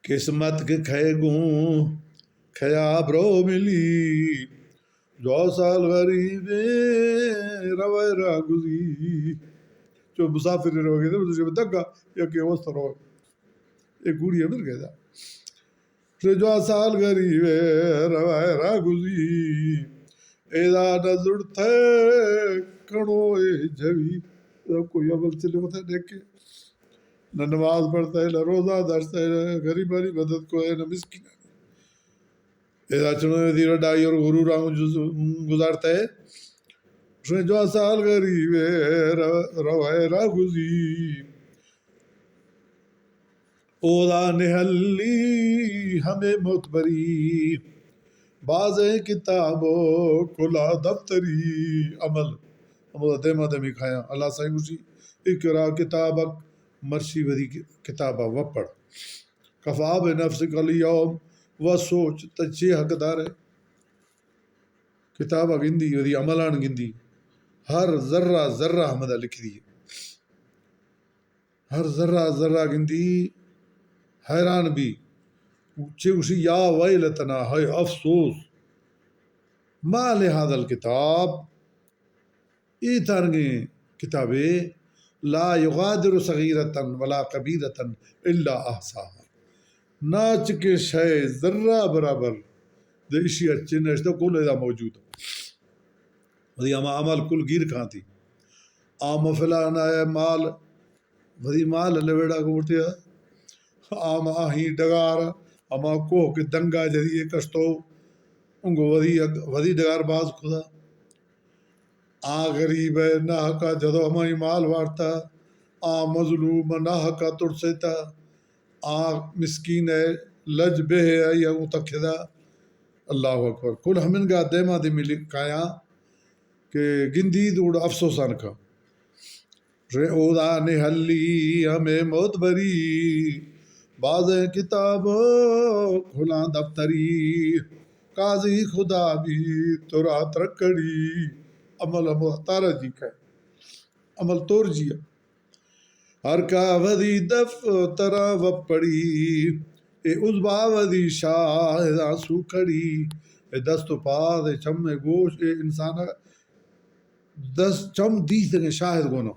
قسمت کہ کھئے گوں کھیا برو ملی، جو سال غریبیں روئے راگزی۔ چو مسافر روگے دے، تو دگا یکے واسطہ رو۔ اے گوڑی امر گئے دا۔ جو سال غریبیں روئے راگزی، ادا نہ زڑتئے کنوئے جوی۔ کوئی عمل چلے ہوتا ہے، دیکھے۔ نہ نماز پڑھتا ہے، نہ روزہ داشتا ہے، نہ غریبانی مدد کو ہے، نہ مسکینانی۔ ادا چنو دیر ڈائی اور غرور آؤں جز-، گزارتا ہے۔ جو سال غریبیں رو-، روئے راگزی۔ اودا نہلی ہمے معتبری، بازیں کتاب و کلا دفتری۔ عمل، عمل دیما دیمی کھایاں۔ اللہ سائیں گوشی، اقرا کتابک، مرشی وتی کتابا وپڑ۔ کفا بنفسک الیوم، و سوچ، تہ چے حقدار ہے؟ کتابا گندی، وتی عملان گندی، ہر ذرہ ذرہ ہمدا لکھ دی۔ ہر ذرہ ذرہ گندی حیران بی۔ چے گوشی، یا ویلتنا، ہائے افسوس، ما لہذا الکتاب، اے تارنگیں کتابے، لا یغادر صغیرۃ ولا کبیرۃ الا احصاها، نا چکے شے ذرہ برابر دے اشی اچے نشتہ، کل ادا موجود۔ وتی ہما عمل کل گیر کھانتی۔ آ مفلان آئے مال، وتی مال لویڑا گوٹیا۔ آ ما آہی ڈگار، ہما کوہ کے دنگا جدی کشتو، انگو وتی، وتی ڈگار باز کھدا۔ آ غریب ہے، ناحقا جدو ہمائی مال وارتا۔ آ مظلوم ناحقا ترسیتا۔ آ مسکین ہے، لج بہ ہے، آئی اگوں تکھدا۔ اللہ اکبر۔ کل ہمنگا دیما دیمی لکھایاں کہ گندی دوڑ افسوسان کا۔ رے اودا نہلی ہمے معتبری، بازیں کتاب کھلاں دفتری۔ قاضی خدا بھی ترا ترکڑی۔ عمل ہمو تارا جی کا، عمل تور جی۔ ہر کا وتی دفترا وپڑی، اے عضوا وتی شاہداں سوکھڑی۔ اے دست و پاد، اے چم، اے گوش، اے انسان دست چم دیستگیں شاہد گونو۔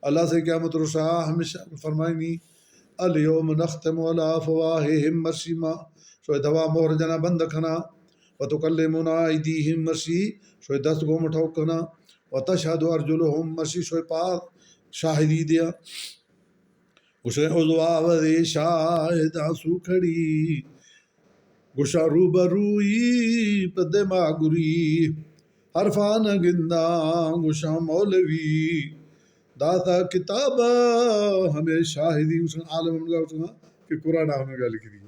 اللہ سے قیامت روشا ہمیشہ فرمائنی، الیوم نختم علی افواہہم، مرشی ما شوئے دوا مہر جنا بند کھنا، و تکلمنا ایدیہم، مرشی شوئے دست گوم ٹھوک کھنا، و تشہد ارجلہم، مرشی شوئے پاد شاہدی دیا۔ گوشے عضوا وتی شاہداں سوکھڑی، گوشاں روبروئی پہ دیما گری، حرفاں نہ گنداں گوشاں مولوی، داتا کتابا ہمے شاہدی۔ گوشاں عالم ہمگا گوشاں کہ قرآن ہمگا لکھ دی۔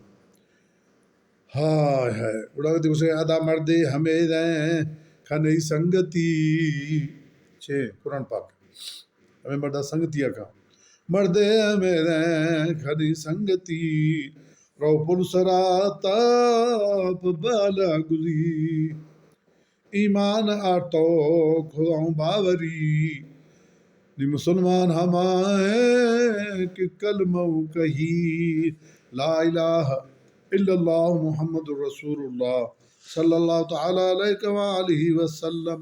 ہائے ہائے، گڑا وتی گوشے ادا مردے ہمیدیں کھنئی سنگتی۔ چے قرآن پاک۔ ہمے مردا سنگتی ءَ کن۔ مردے ہمیدیں کھنئی سنگتی، رو پل سرا تاپ بالا گزی۔ ایمان آرتو خداؤں باوری، نی مسلمان ہما ہے کہ کلمہ کہی، لا الہ الا اللہ محمد رسول اللہ صلی اللہ تعالی علیہ وآلہ وسلم۔